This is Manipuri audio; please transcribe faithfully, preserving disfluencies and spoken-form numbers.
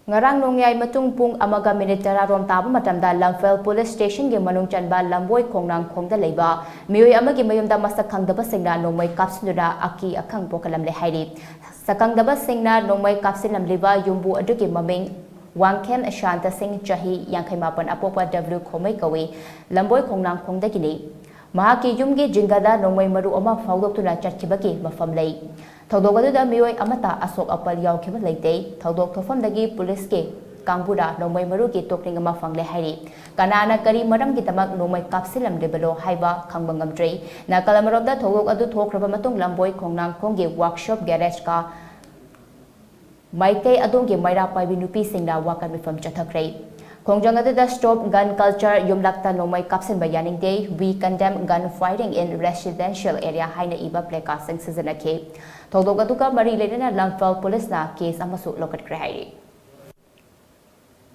ꯉꯔꯥꯡ ꯅꯣꯡꯌꯥꯏ ꯃꯇꯨꯡ ꯄꯨꯡ ꯑꯃꯒ ꯃꯤꯅꯤꯠ ꯇꯔꯥ ꯔꯣꯝ ꯇꯥꯕ ꯃꯇꯝꯗ ꯂꯝꯐꯦꯜ ꯄꯨꯂꯤꯁ ꯁ꯭ꯇꯦꯁꯟꯒꯤ ꯃꯅꯨꯡ ꯆꯟꯕ ꯂꯝꯕꯣꯏ ꯈꯣꯡꯅꯥꯡꯈꯣꯡꯗ ꯂꯩꯕ ꯃꯤꯑꯣꯏ ꯑꯃꯒꯤ ꯃꯌꯨꯝꯗ ꯃꯁꯛ ꯈꯪꯗꯕꯁꯤꯡꯅ ꯅꯣꯡꯃꯩ ꯀꯥꯞꯁꯤꯟꯗꯨꯅ ꯑꯀꯤ ꯑꯈꯪ ꯄꯣꯛꯍꯜꯂꯝꯂꯦ ꯍꯥꯏꯔꯤ꯫ ꯁꯛꯈꯪꯗꯕꯁꯤꯡꯅ ꯅꯣꯡꯃꯩ ꯀꯥꯞꯁꯤꯜꯂꯝꯂꯤꯕ ꯌꯨꯝꯕꯨ ꯑꯗꯨꯒꯤ ꯃꯃꯤꯡ ꯋꯥꯡꯈꯦꯝ ꯁꯥꯟꯇ ꯁꯤꯡ, ꯆꯍꯤ ꯌꯥꯡꯈꯩ ꯃꯥꯄꯟ, ꯑꯄꯣꯛꯄ ꯗꯕ꯭ꯂꯤꯎ ꯈꯣꯃꯩ ꯀꯧꯏ꯫ ꯂꯝꯕꯣꯏ ꯈꯣꯡꯅꯥꯡꯈꯣꯡꯗꯒꯤꯅꯤ꯫ ꯃꯍꯥꯛꯀꯤ ꯌꯨꯝꯒꯤ ꯖꯤꯡꯒꯗ ꯅꯣꯡꯃꯩ ꯃꯔꯨ ꯑꯃ ꯐꯥꯎꯗꯣꯛꯇꯨꯅ ꯆꯠꯈꯤꯕꯒꯤ ꯃꯐꯝ ꯂꯩ꯫ ꯊꯧꯗꯣꯛ ꯑꯗꯨꯗ ꯃꯤꯑꯣꯏ ꯑꯃꯠꯇ ꯑꯁꯣꯛ ꯑꯄꯜ ꯌꯥꯎꯈꯤꯕ ꯂꯩꯇꯦ꯫ ꯊꯧꯗꯣꯛ ꯊꯣꯛꯐꯝꯗꯒꯤ ꯄꯨꯂꯤꯁꯀꯤ ꯀꯥꯡꯕꯨꯅ ꯅꯣꯡꯃꯩ ꯃꯔꯨꯒꯤ ꯇꯣꯛꯅꯤꯡ ꯑꯃ ꯐꯪꯂꯦ ꯍꯥꯏꯔꯤ꯫ ꯀꯅꯥꯅ ꯀꯔꯤ ꯃꯔꯝꯒꯤꯗꯃꯛ ꯅꯣꯡꯃꯩ ꯀꯥꯞꯁꯤꯜꯂꯝꯂꯤꯕꯅꯣ ꯍꯥꯏꯕ ꯈꯪꯕ ꯉꯝꯗ꯭ꯔꯤ꯫ ꯅꯥꯀꯜ ꯑꯃꯔꯣꯝꯗ ꯊꯧꯗꯣꯛ ꯑꯗꯨ ꯊꯣꯛꯈ꯭ꯔꯕ ꯃꯇꯨꯡ ꯂꯝꯕꯣꯏ ꯈꯣꯡꯅꯥꯡꯈꯣꯡꯒꯤ ꯋꯥꯔꯛꯁꯣꯞ ꯒꯦꯔꯦꯖꯀ ꯃꯥꯏꯀꯩ ꯑꯗꯣꯝꯒꯤ ꯃꯩꯔꯥ ꯄꯥꯏꯕꯤ ꯅꯨꯄꯤꯁꯤꯡꯅ ꯋꯥꯀꯠ ꯃꯤꯐꯝ ꯆꯠꯊꯈ꯭ꯔꯦ꯫ ꯈꯣꯡꯖꯪ ꯑꯗꯨꯗ ꯁ꯭ꯇꯣꯞ ꯒꯟ ꯀꯜꯆꯔ ꯌꯨꯝꯂꯛꯇ ꯅꯣꯡꯃꯩ ꯀꯥꯞꯁꯤꯟꯕ ꯌꯥꯅꯤꯡꯗꯦ, "We condemn gun firing in residential area" ꯍꯥꯏꯅ ꯏꯕ ꯄ꯭ꯂꯦꯀꯥꯔꯗꯁꯤꯡ ꯁꯤꯖꯤꯟꯅꯈꯤ꯫ ꯊꯧꯗꯣꯛ ꯑꯗꯨꯒ ꯃꯔꯤ ꯂꯩꯅꯅ ꯂꯝꯐꯦꯜ ꯄꯨꯂꯤꯁꯅ ꯀꯦꯁ ꯑꯃꯁꯨ ꯂꯧꯈꯠꯈ꯭ꯔꯦ ꯍꯥꯏꯔꯤ꯫